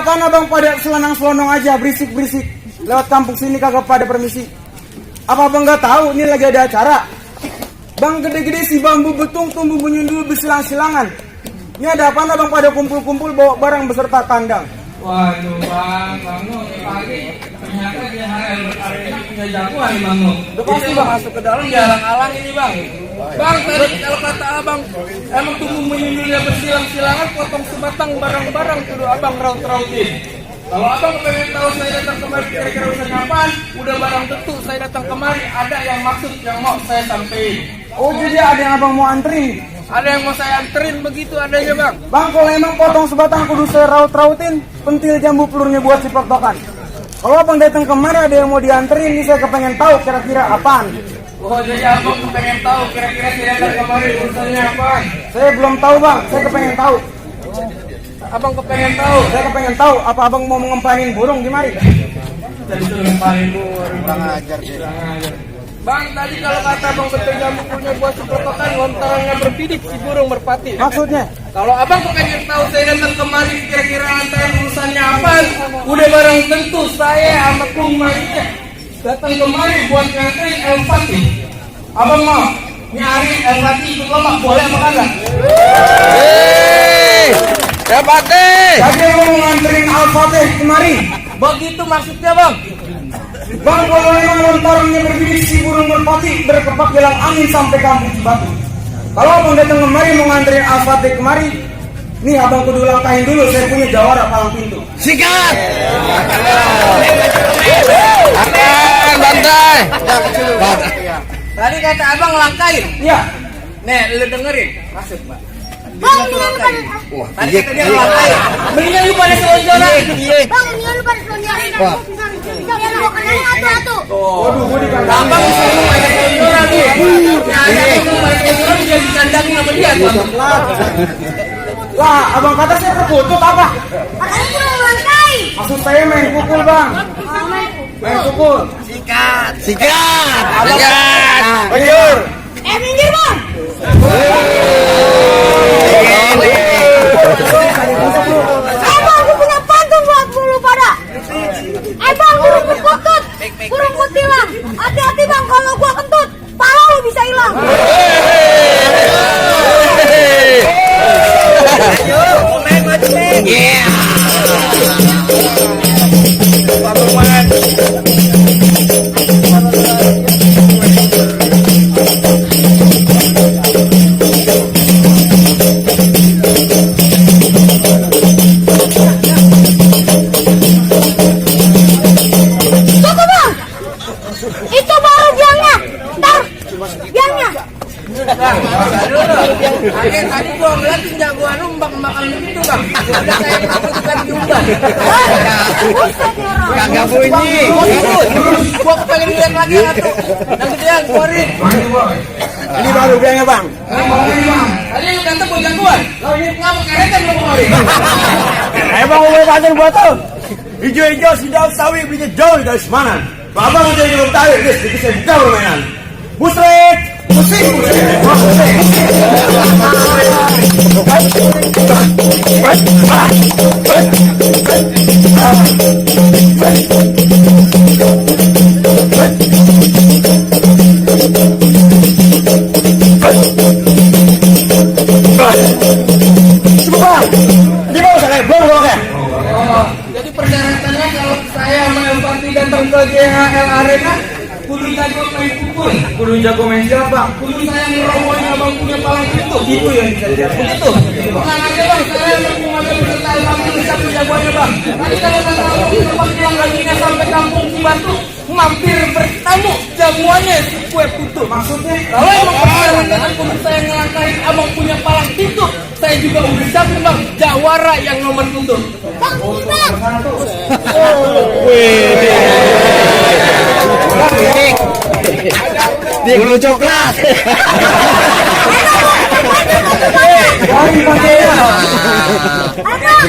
apaan abang pada selonong-selonong aja, berisik-berisik. Lewat kampung sini kagak pada permisi. Apa abang nggak tahu ini lagi ada acara? Bang, gede-gede si bambu betung tumbuh menyundul bersilang-silangan. Ini ada apaan abang pada kumpul-kumpul bawa barang beserta tandang? Waduh bang, Bang pagi ternyata dia hari ini punya jagoan nih Bang. Udah pasti bang masuk ke dalam jalan-alang ini Bang. Bang, tadi kalau kata abang emang tumbuh menyundulnya bersilang-silangan, potong sebatang barang-barang kudu abang raut-rautin. Kalau abang pengen tahu saya datang kemari kira-kira urusan apaan, udah barang tentu saya datang kemari ada yang maksud yang mau saya sampaikan. Oh, jadi ada yang abang mau anterin? Ada yang mau saya anterin begitu adanya Bang. Bang, kalau emang potong sebatang kudu saya raut-rautin, pentil jambu pelurnya buat si poktokan. Kalau abang datang kemari ada yang mau dianterin, ini saya kepengen tahu kira-kira apaan. Oh, jadi abang kepengen tahu kira-kira saya datang kemari urusannya apaan? Saya belum tahu bang, saya kepengen tahu. Abang kepengen tahu? Saya kepengen tahu, apa abang mau mengempanin burung di mari? Tadi suruh ngempanin burung. Bang ajar sih. Bang, tadi kalau kata abang betul jambu punya buat seprotokan, lontarannya berbidik, si burung merpati. Maksudnya? Kalau abang kepengen tahu saya datang kemari kira-kira antara urusannya apaan, udah barang tentu saya sama kumarnya datang kemari buat nganterin El-Fatih. Abang mau nyari El-Fatih ikut lomba, boleh apa kagak? El-Fatih! Jadi abang mau nganterin El-Fatih kemari? Begitu maksudnya Bang. Bang, kalau memang lontarannya berbidik si burung merpati berkepak jalan angin sampai kampung Cibatu. Kalau abang datang kemari mau nganterin El-Fatih kemari, nih abang kudu langkahin dulu, saya punya jawara palang pintu. Sikat! Akan bantai! Tadi kata abang langkain. Iya. Nih, lu dengerin. Masuk, Mbak. Bang, ini lu pada Tadi kata dia langkain. Mendingan lu pada selonjoran. Bang, ini lu pada selonjoran. Jangan gua kenalin atu-atu. Waduh, gue dikandang. Abang selalu pada selonjoran nih. Ada yang pada selonjoran dia dikandangin sama dia. Lah, abang kata saya terkutuk apa? Makanya gua mau lantai. Maksud saya main pukul bang. Main pukul. Sikat! Sikat! Bajur. Minggir bang. Bang, gua punya pantun buat lu pada. Bang, burung kentut, burung kutilang. Hati-hati bang, kalau gua kentut, pala lu bisa hilang. Tunggu bang, itu baru biangnya. Ntar biangnya. Tadi gua ngeliat jagoan lu mbak-mbakan begitu Bang. Udah kayak takut juga diundang. Buset ya orang. Kagak bunyi! Gua kepengen lihat lagi tuh. Yang gedean keluarin. Ini baru biangnya bang. Tadi lu kata gua jagoan. Lalu ini ngapa keretan lu keluarin? Bang mau pasang buat tuh. Hijau-hijau si daun sawi belinya jauh dari mana? Abang mau jadi tahu, guys, sedikit saya buka permainan. Musrik, musik, Jadi persyaratannya kalau saya sama El-Fatih datang ke GHL Arena, kudu jago main pukul. kudu jago main siapa? Kudu saya ngerobohin abang punya palang itu. Itu yang bisa dilihat. Begitu. Bukan aja bang, saya mempunyai peserta abang itu satu jagoannya bang. Tadi kalau kata abang itu pas pulang gajinya sampai kampung Cibatu, mampir bertamu jamuannya si kue putu. Maksudnya? Kalau emang persyaratan kudu saya ngelangkahin abang punya palang itu, saya juga udah siapin bang jawara yang nomor itu. Bang, ini bang. Bulu coklat! Dari pakaian. Abang.